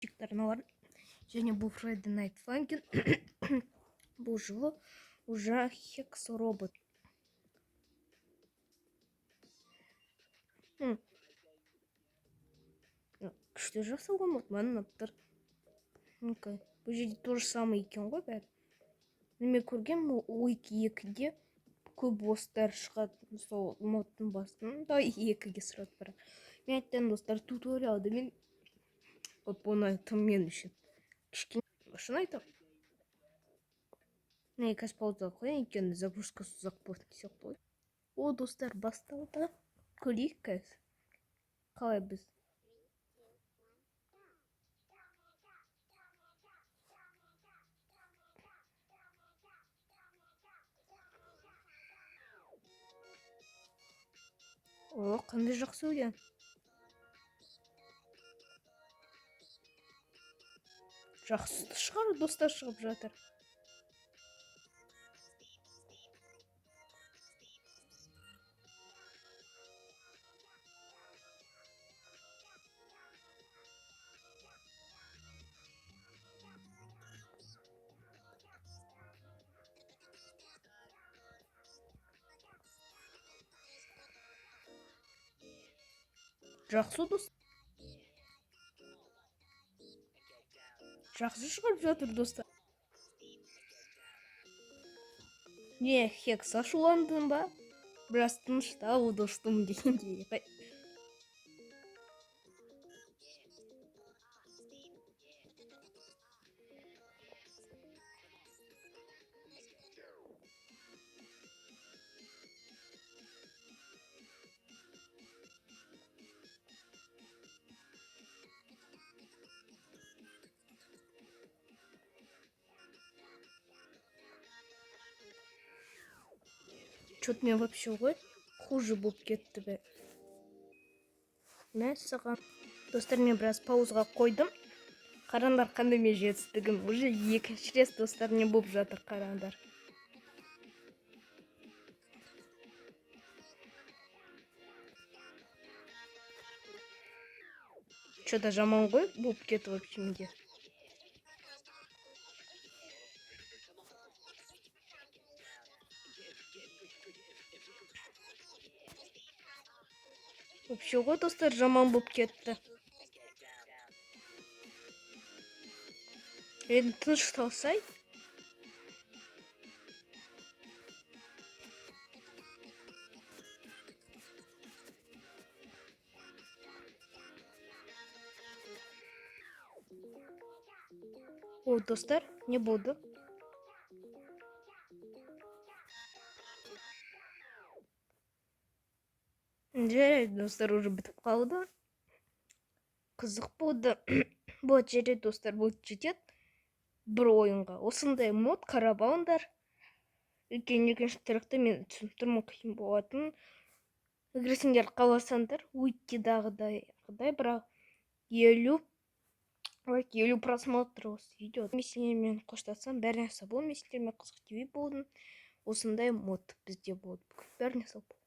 Мыналар және бұл Friday Night Funkin'. Бұл жылы уже Хекс робот. Күшті жасалған мод, маған ұнап тұр. Ну-ка, бұл жерде то же самое екен ғой бәрі. Мен көргенмін, Уик 2-де көп босстар шығады сол модтың басында, екіге сұрады. Бірақ мен айттым, достар, туториалды мен оп оңай тым мен үшін кішкене, шын айтамын. Не, қазір паузаға қояйын, өйткені загрузкасы ұзақ болатын сияқты ғой. О, достар, басталды, көрейік қазір қалай біз. О, қандай жақсы өлең, жақсы шығар, достар, шығып жатыр. Жақсы, дос, жақсы шығарып жатыр, достар. Не, Хекс, ашуландың ба? Біраз тыныштау, достым, дегендей. Че-то мен вообще ғой хуже болып кетті бе? Мәссаған, достар, мен біраз паузаға қойдым. Қараңдар, қандай мен жетістігім уже екінші рет, достар, не болып жатыр, қараңдар. Че-то жаман ғой болып кетті вообще менде. Вообще ғой, достар, жаман болып кетті. Енді тынышталсай. О, достар, не болды? Жарайды, достар, уже бітіп қалды. Қызық болды. Вот, жарайды, достар, бұл жетеді бір ойынға. Осындай мод, қарап алыңдар. Өйткені екінші тректі мен түсініп тұрмын, қиын болатын. Егер сендер қаласаңдар, уикидағыдай, бірақ 50 лайк, 50 просмотр осы видео. Мен сендермен қоштасам, бәріне сау бол. Мен сендермен Қызық ТВ болдым. Осындай мод бізде болды бүгін. Бәріне сау бол.